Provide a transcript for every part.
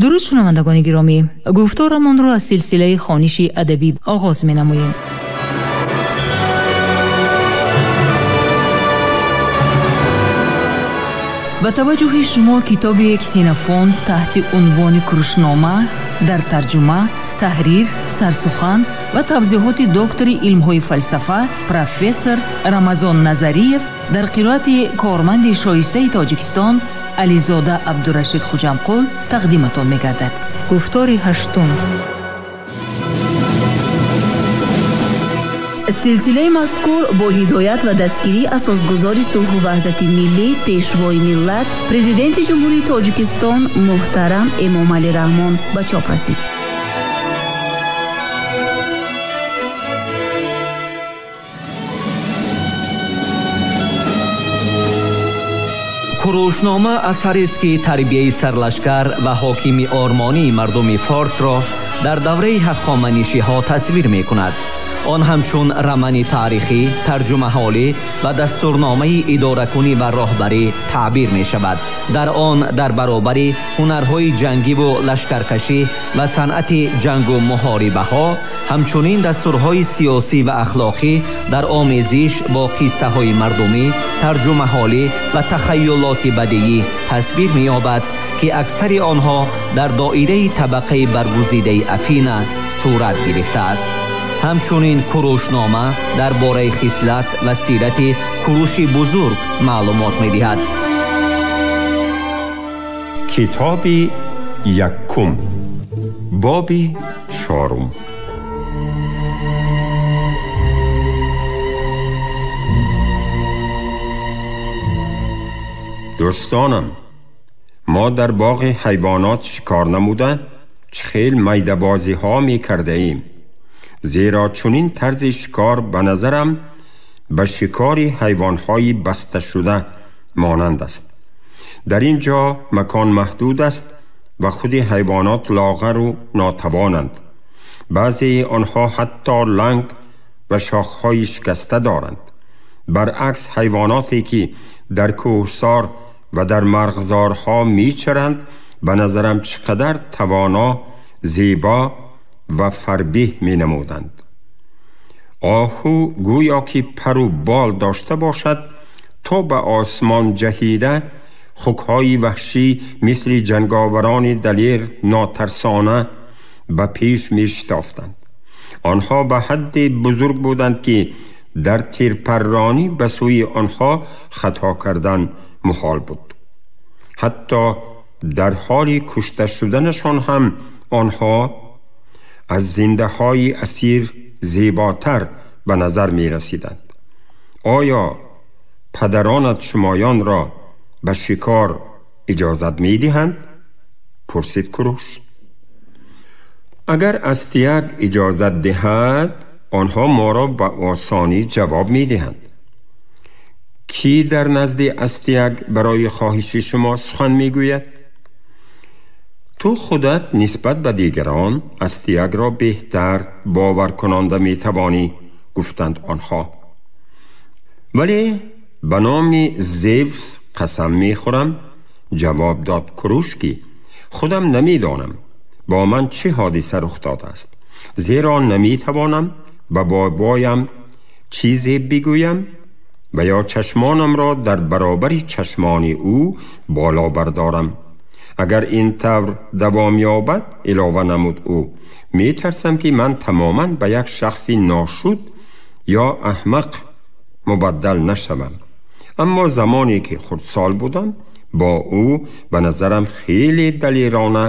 Дуруд, шунавандагони гиромӣ, гуфторамонро аз силсилаи хониши адабӣ оғоз менамоем. Ба таваҷҷӯҳи шумо китоби Ксенофонт таҳти унвони Курушнома дар тарҷума, таҳрир, сарсухан ва тавзеҳоти доктори илмҳои фалсафа профессор Рамазон Назариев дар қироати корманди шоистаи Тоҷикистон Ализода Абдурашид Хуҷамқул тақдиматон мегардад. Гуфтори ҳаштум. Силсилаи мазкур бо ҳидоят ва дастгирии асосгузори сулҳу ваҳдати миллӣ, пешвои миллат, президенти Ҷумҳурии Тоҷикистон муҳтарам Эмомалӣ Раҳмон ба чоп расид. Курушнома асарест, ки тарбияи сарлашкар ва ҳокими ормонии мардуми форсро дар давраи ҳахоманишиҳо тасвир мекунад. Он ҳамчун романи таърихӣ, тарҷумаҳолӣ ва дастурномаи идоракунӣ ва роҳбарӣ таъбир мешавад. Дар он дар баробари ҳунарҳои ҷангиву лашкаркашӣ ва санъати ҷангу муҳорибаҳо, ҳамчунин дастурҳои сиёсӣ ва ахлоқӣ дар омезиш бо қиссаҳои мардумӣ, тарҷумаҳолӣ ва тахайюлоти бадиӣ тасвир меёбад, ки аксари онҳо дар доираи табақаи баргузидаи Афина сурат гирифтааст. Ҳамчунин Курушнома дар бораи хислат ва сирати Куруши бузург маълумот медиҳад. Китоби якум, боби чорум. Дӯстонам, мо дар боғи ҳайвонот шикор намуда чӣ хел майдабозиҳо мекардаем, зеро чунин тарзи шикор ба назарам ба шикори ҳайвонҳои басташуда монанд аст. Дар ин ҷо макон маҳдуд аст ва худи ҳайвонот лоғару нотавонанд. Баъзеи онҳо ҳатто ланг ва шохҳои шикаста доранд. Баръакс, ҳайвоноте ки дар кӯҳсор ва дар марғзорҳо мечаранд, ба назарам чӣ қадар тавоно, зебо ва фарбеҳ менамуданд. Оҳу гӯё ки пару бол дошта бошад, то ба осмон ҷаҳида, хукҳои ваҳшӣ мисли ҷанговарони далер нотарсона ба пеш мешитофтанд. Онҳо ба ҳадде бузург буданд, ки дар тирпарронӣ ба сӯи онҳо хато кардан муҳол буд. Ҳатто дар ҳоли кушта шуданашон ҳам онҳо аз зиндаҳои асир зеботар ба назар мерасиданд. Оё падаронат шумоёнро ба шикор иҷозат медиҳанд? Пурсид Куруш. Агар Астияг иҷозат диҳад, онҳо моро ба осонӣ ҷавоб медиҳанд. Кӣ дар назди Астияг барои хоҳиши шумо сухан мегӯяд? Ту худат нисбат ба дигарон Астиягро беҳтар боваркунонда метавонӣ, гуфтанд онҳо. Вале ба номи Зевс қасам мехӯрам, ҷавоб дод Куруш, ки худам намедонам бо ман чӣ ҳодиса рух додааст, зеро наметавонам ба бобоям чизе бигӯям ва ё чашмонамро дар баробари чашмони ӯ боло бардорам. Агар ин тавр давом ёбад, илова намуд ӯ, метарсам, ки ман тамоман ба як шахси ношуд ё аҳмақ мубаддал нашавам. Аммо замоне ки хурдсол будам, бо ӯ ба назарам хеле далерона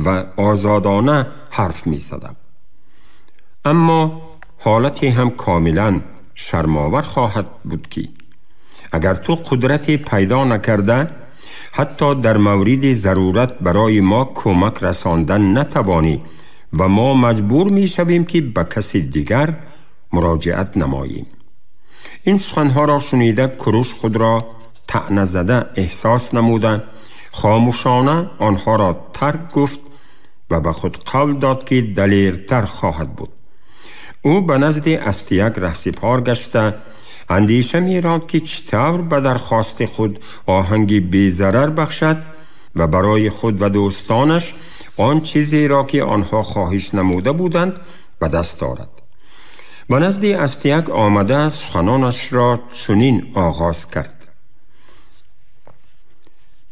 ва озодона ҳарф мезадам. Аммо ҳолате ҳам комилан шармовар хоҳад буд, ки агар ту қудрате пайдо накарда, ҳатто дар мавриди зарурат барои мо кӯмак расондан натавонӣ ва мо маҷбур мешавем, ки ба каси дигар муроҷиат намоем. Ин суханҳоро шунида, Куруш худро таъназада эҳсос намуда, хомӯшона онҳоро тарк гуфт ва ба худ қавл дод, ки далертар хоҳад буд. Ӯ ба назди Астияг раҳсипор гашта, андеша меронд, ки чӣ тавр ба дархости худ оҳанги безарар бахшад ва барои худ ва дӯстонаш آن چیزی را که آنها خواهش نموده بودند به دست آرد. به نزد استیاک آمده سخنانش را چنین آغاز کرد: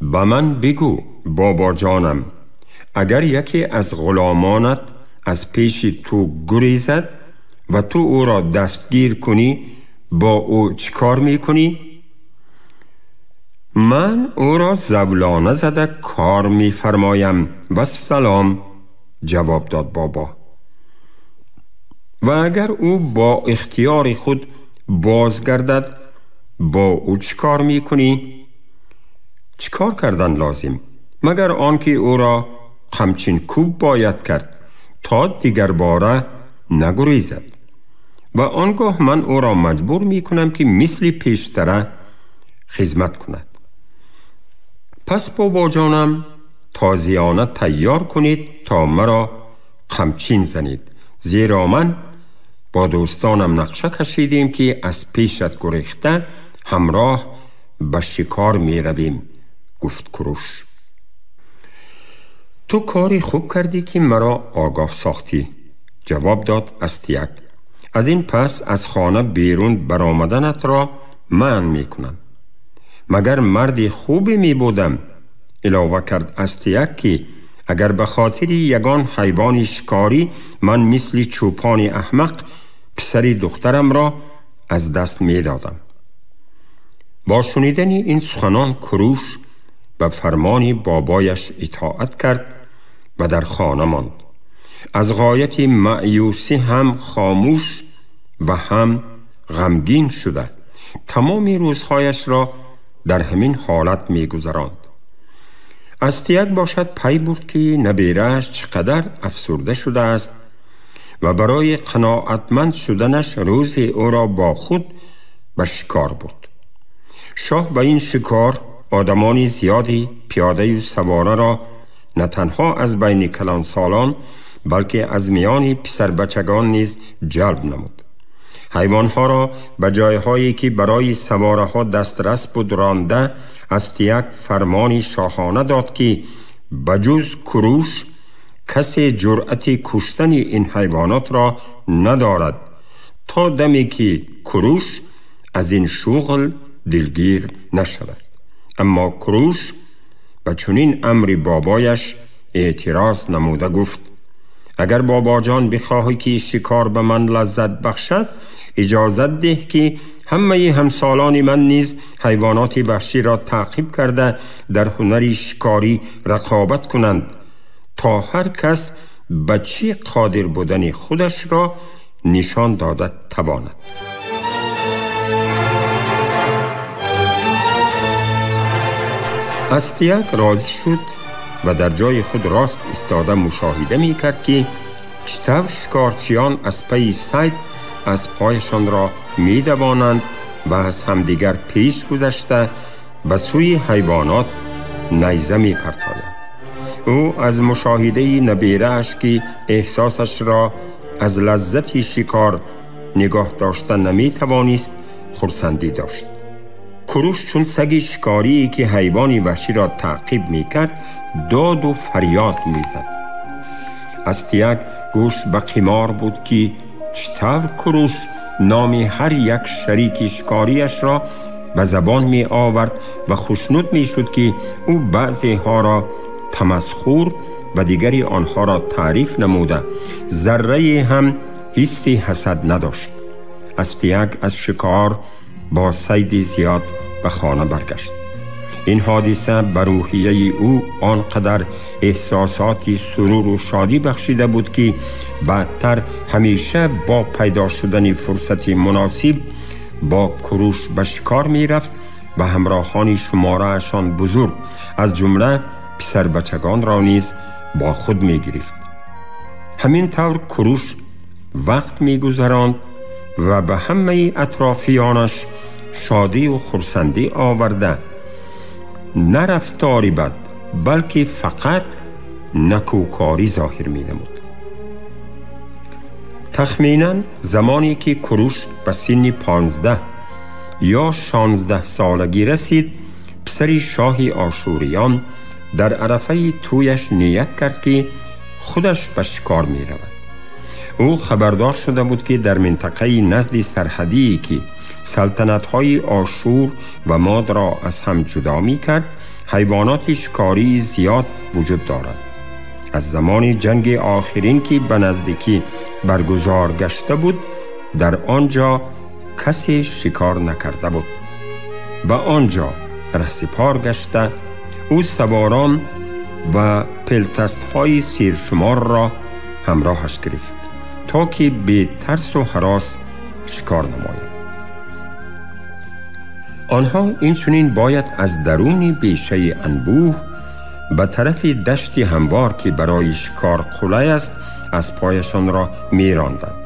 به من بگو بابا جانم، اگر یکی از غلامانت از پیش تو گریزد و تو او را دستگیر کنی، با او چیکار میکنی؟ من او را زولانه زده کار میفرمایم و سلام، جواب داد بابا. و اگر او با اختیار خود بازگردد، با او چیکار میکنی؟ چیکار کردن لازم، مگر آنکه او را قمچین کوب باید کرد تا دیگر باره نگریزد، و آنگاه من او را مجبور میکنم که مثل پیشتره خدمت کند. پس بابا جانم تازیانه تیار کنید تا مرا قمچین زنید، زیرا من با دوستانم نقشه کشیدیم که از پیشت گریخته همراه به شکار می رویم. گفت کوروش: تو کاری خوب کردی که مرا آگاه ساختی. جواب داد استیاک: از این پس از خانه بیرون برآمدنت را منع می کنم. مگر مردی خوبی می بودم، علاوه کرد استیاک، که اگر به خاطر یگان حیوان شکاری من مثل چوپان احمق پسری دخترم را از دست می دادم. با شنیدن این سخنان کوروش به فرمان بابایش اطاعت کرد و در خانه ماند. از غایت مأیوسی هم خاموش و هم غمگین شده تمام روزهایش را در همین حالت می گذراند. استیاک باشد پی برد که نبیره‌اش چقدر افسرده شده است و برای قناعتمند شدنش روز او را با خود به شکار برد. شاه به این شکار آدمان زیادی پیاده و سواره را نه تنها از بین کلانسالان بلکه از میان پسر بچگان نیز جلب نمود. حیوانها را به جایهایی که برای سواره ها دسترس بود رانده، استیاک فرمانی شاهانه داد که بجز کوروش کسی جرأت کشتن این حیوانات را ندارد تا دمی که کوروش از این شغل دلگیر نشود. اما کوروش به چنین امر بابایش اعتراض نموده گفت: اگر بابا جان بخواهی که شکار به من لذت بخشد، اجازت ده که همه همسالان من نیز حیوانات وحشی را تعقیب کرده در هنر شکاری رقابت کنند تا هر کس به چی قادر بودن خودش را نشان داده تواند. استیاک راضی شد و در جای خود راست ایستاده مشاهده می کرد که چطور شکارچیان از پی صید از پایشان را می دوانند و از همدیگر پیش گذشته به سوی حیوانات نیزه می پرتایند. او از مشاهده نبیره‌اش که احساسش را از لذت شکار نگاه داشته نمی توانست خرسندی داشت. کوروش چون سگ شکاری که حیوانی وحشی را تعقیب می کرد داد و فریاد می زد. استیاک گوش به قمار بود که چطور کوروش نام هر یک شریک شکاریش را به زبان می آورد و خوشنود می شد که او بعضی ها را تمسخر و دیگری آنها را تعریف نموده ذره هم حسی حسد نداشت. استیاک از شکار با صید زیاد به خانه برگشت. این حادثه بر روحیه او آنقدر احساسات سرور و شادی بخشیده بود که بعدتر همیشه با پیدا شدن فرصت مناسب با کوروش به شکار می رفت و همراهان شماره‌شان بزرگ از جمله پسر بچگان را نیز با خود می گرفت. همین طور کوروش وقت می گذراند و به همه اطرافیانش شادی و خرسندی آورده، نه رفتاری بد بلکه فقط نکوکاری ظاهر می نمود. تخمیناً زمانی که کوروش به سن 15 یا 16 سالگی رسید، پسر شاه آشوریان дар арафаи тӯяш ният кард, ки худаш ба шикор меравад. Ӯ хабардор шуда буд, ки дар минтақаи назди сарҳадие, ки салтанатҳои Ошур ва Мод ро аз ҳам ҷудо мекард, ҳайвоноти шикории зиёд вуҷуд дорад. Аз замони ҷанги охирин, ки ба наздикӣ баргузор гашта буд, дар он ҷо касе шикор накарда буд. Ба он ҷо раҳсипор гашта, ӯ саворон ва пелтастҳои сиршуморро ҳамроҳаш гирифт, то ки бе тарсу ҳарос шикор намояд. Онҳо инчунин бояд аз даруни бешаи анбӯҳ ба тарафи дашти ҳамвор, ки барои шикор қулай аст, аз пояшонро меронданд.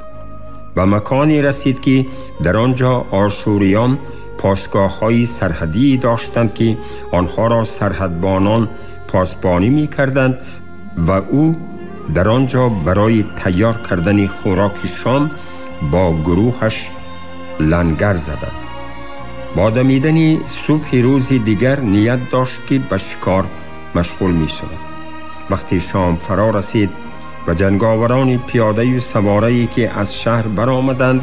Ба маконе расид, ки дар он ҷо ошӯриён пасгоҳҳои сарҳадӣ доштанд, ки онҳоро сарҳадбонон посбонӣ мекарданд ва ӯ дар он ҷо барои тайёр кардани хӯроки шом бо гурӯҳаш лангар заданд. Бо дамидани субҳи рӯзи дигар ният дошт, ки ба шикор машғул мешавад. Вақте шом фаро расид ва ҷанговарони пиёдаю саворае, ки аз шаҳр баромаданд,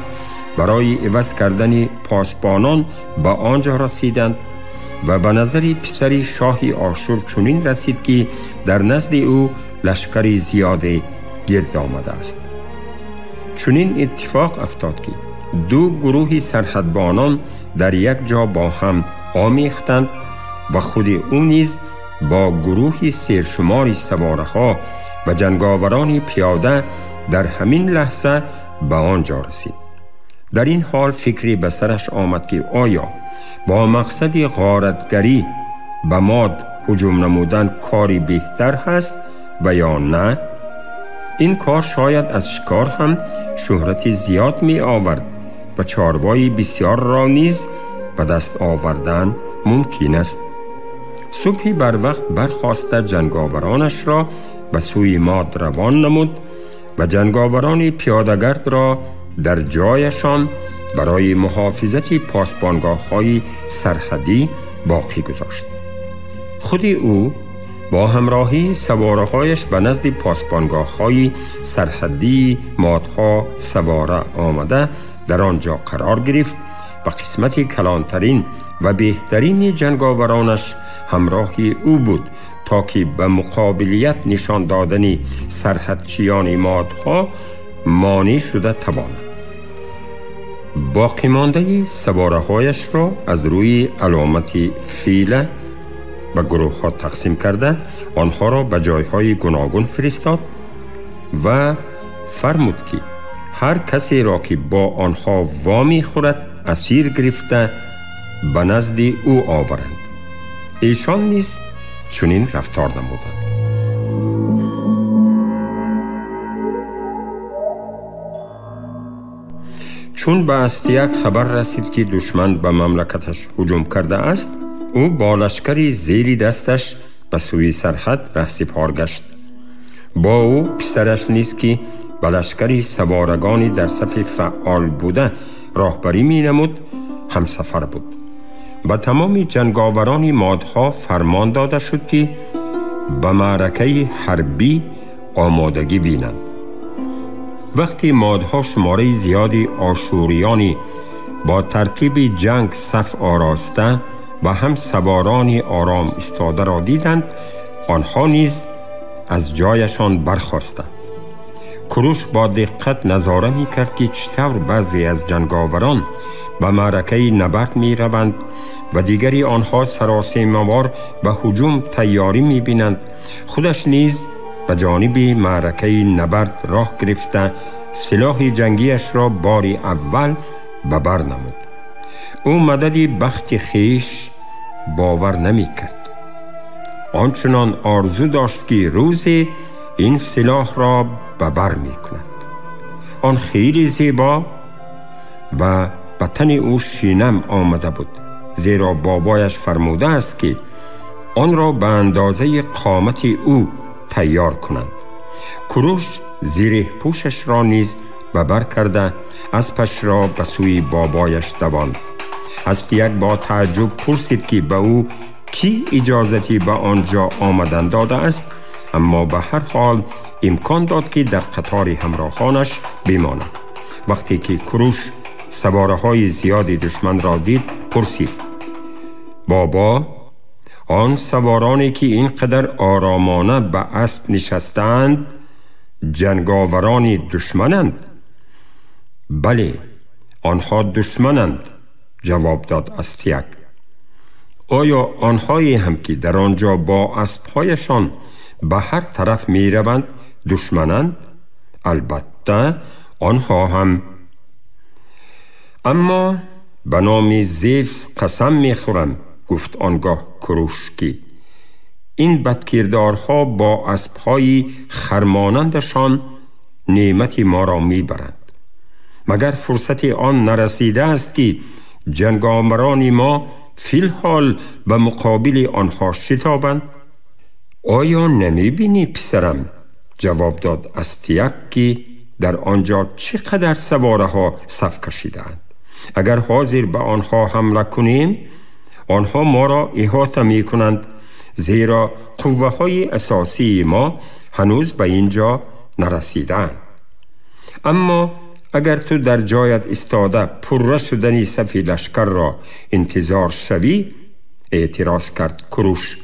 барои иваз кардани посбонон ба он ҷо расиданд ва ба назари писари шоҳи Ошур чунин расид, ки дар назди ӯ лашкари зиёде гирд омадааст. Чунин иттифоқ афтод, ки ду гурӯҳи сарҳадбонон дар як ҷо бо ҳам омехтанд ва худи ӯ низ бо гурӯҳи сершумори савораҳо ва ҷанговарони пиёда дар ҳамин лаҳза ба он ҷо расид. Дар ин ҳол фикре ба сараш омад, ки оё бо мақсади ғоратгарӣ ба Мод ҳуҷум намудан кори беҳтар ҳаст ва ё на? Ин кор шояд аз шикор ҳам шӯҳрати зиёд меовард ва чорвои бисёрро низ ба даст овардан мумкин аст. Субҳи барвақт бархоста ҷанговаронашро ба сӯи Мод равон намуд ва ҷанговарони пиёдагардро дар ҷояшон барои муҳофизати посбонгоҳҳои сарҳадӣ боқӣ гузошт. Худи ӯ бо ҳамроҳии савораҳояш ба назди посбонгоҳҳои сарҳадии Модҳо савора омада дар он ҷо қарор гирифт ва қисмати калонтарин ва беҳтарини ҷанговаронаш ҳамроҳи ӯ буд, то ки ба муқобилият нишон додани сарҳадчиёни Модҳо монеъ шуда тавонад. Боқимондаи савораҳояшро аз рӯи аломати фила ба гурӯҳҳо тақсим карда, онҳоро ба ҷойҳои гуногун фиристод ва фармуд, ки ҳар касеро, ки бо онҳо вомехӯрад, асир гирифта ба назди ӯ оваранд. Эшон низ чунин рафтор намуданд. Чун ба Астияк хабар расид, ки душман ба мамлакаташ ҳуҷум кардааст, ӯ бо лашкари зери дасташ ба сӯи сарҳад раҳсипор гашт. Бо ӯ писараш низ, ки ба лашкари саворагони дар сафи фаъол буда роҳбарӣ менамуд, ҳамсафар буд. Ба тамоми ҷанговарони Модҳо фармон дода шуд, ки ба маъракаи ҳарбӣ омодагӣ бинанд. Вақте Модҳо шумораи зиёди ошӯриёни бо тартиби ҷанг саф ороста ва ҳам саворони ором истодаро диданд, онҳо низ аз ҷояшон бархостанд. Куруш бо диққат назора мекард, ки чӣ тавр баъзе аз ҷанговарон ба маъракаи набард мераванд ва дигари онҳо саросемавор ба ҳуҷум тайёрӣ мебинанд. Худаш низ ба ҷониби маъракаи набард роҳ гирифта, силоҳи ҷангиашро бори аввал ба бар намуд. Ӯ мадади бахти хеш бовар намекард. Ончунон орзу дошт, ки рӯзе ин силоҳро ба бар мекунад. Он хеле зебо ва ба тани ӯ шинам омада буд, зеро бобояш фармудааст, ки онро ба андозаи қомати ӯ тайёр кунанд. Куруш зиреҳпӯшашро низ ба бар карда, аспашро ба сӯи бобояш давонд. Астияк бо тааҷҷуб пурсид, ки ба ӯ کی اجازتی به آنجا آمدن داده است، اما به هر حال امکان داد که در قطار همراهانش بماند. وقتی که کوروش سواره های زیادی دشمن را دید پرسید: بابا، آن سوارانی که اینقدر آرامانه به اسب نشستند جنگاوران دشمنند؟ بله، آنها دشمنند، جواب داد استیاک. آیا آنهایی هم که در آنجا با اسبهایشان به هر طرف می روند دشمنند؟ البته آنها هم. اما به نام زیوس قسم می خورم، گفت آنگاه کوروش، که این بدکردارها با اسبهای خرمانندشان نعمت ما را می برند. مگر فرصت آن نرسیده است که جنگاوران ما فی الحال به مقابل آنها شتابند؟ آیا نمی بینی پسرم، جواب داد استیاک، که در آنجا چقدر سواره ها صف کشیدند. اگر حاضر به آنها حمله کنیم آنها ما را احاطه می کنند، زیرا قوه های اساسی ما هنوز به اینجا نرسیدند. اما اگر تو در جایت ایستاده پره شدن صف لشکر را انتظار شوی، اعتراض کرد کوروش،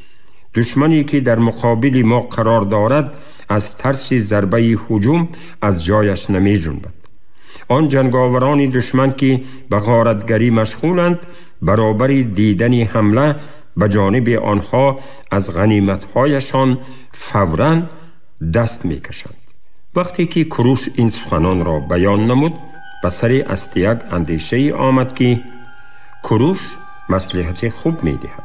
دشمنی که در مقابل ما قرار دارد از ترس ضربه هجوم از جایش نمی جنبد. آن جنگاوران دشمن که به غارتگری مشغولند برابر دیدن حمله به جانب آنها از غنیمت‌هایشان فوراً دست می‌کشند. وقتی که کوروش این سخنان را بیان نمود، به سر استیاک اندیشه آمد که کوروش مصلحت خوب می‌دهد.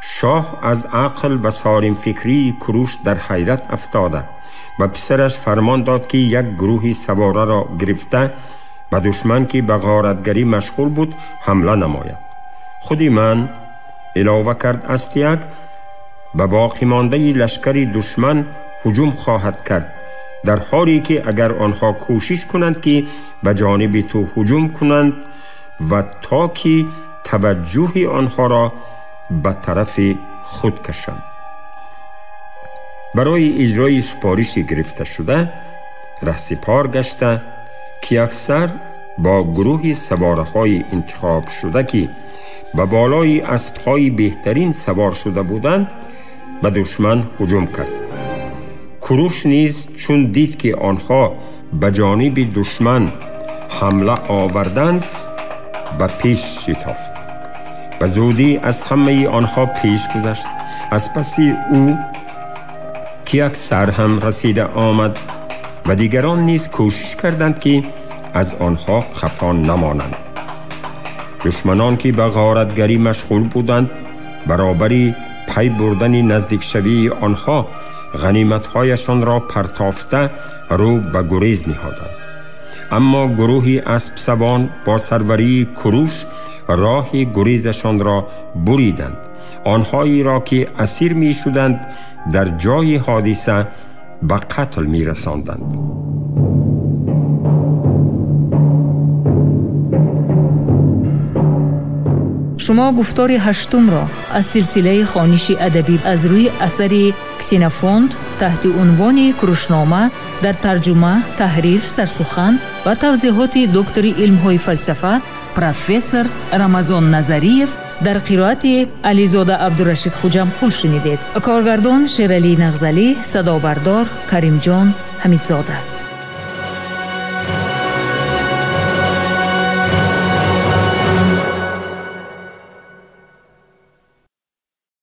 شاه از عقل و سالم فکری کوروش در حیرت افتاده و پسرش فرمان داد که یک گروه سواره را گرفته به دشمن که به غارتگری مشغول بود حمله نماید. خودی من، علاوه کرد استیاک، به باقی مانده لشکر دشمن هجوم خواهد کرد، در حالی که اگر آنها کوشش کنند که به جانب تو هجوم کنند و تا که توجه آنها را به طرف خود کشند. برای اجرای سپارش گرفته شده رهسپار گشته که اکثر با گروه سواره های انتخاب شده که به بالای اسب‌های بهترین سوار شده بودند به دشمن هجوم کرد. کوروش نیز چون دید که آنها به جانب دشمن حمله آوردند به پیش شتافت. به زودی از همه آنها پیش گذشت. از پس او که یک سر هم رسیده آمد و دیگران نیز کوشش کردند که از آنها قفا نمانند. دشمنان که به غارتگری مشغول بودند برابری پی بردن نزدیک شوی آنها غنیمت‌هایشان را پرتافته رو به گریز نهادند. اما گروهی اسب سوان با سروری کوروش راه گریزشان را بریدند. آنهایی را که اسیر می شدند در جای حادثه به قتل می رساندند. Шумо гуфтори ҳаштумро аз силсилаи хониши адабӣ аз рӯи асари Ксенофонт таҳти унвони Курушнома дар тарҷума, таҳрир, сарсухан ва тавзеҳоти доктори илмҳои фалсафа профессор Рамазон Назариев дар қироати Ализода Абдурашид Хуҷамқул шунидед. Коргардон Шералӣ Нағзалӣ, садобардор Каримҷон Ҳамидзода.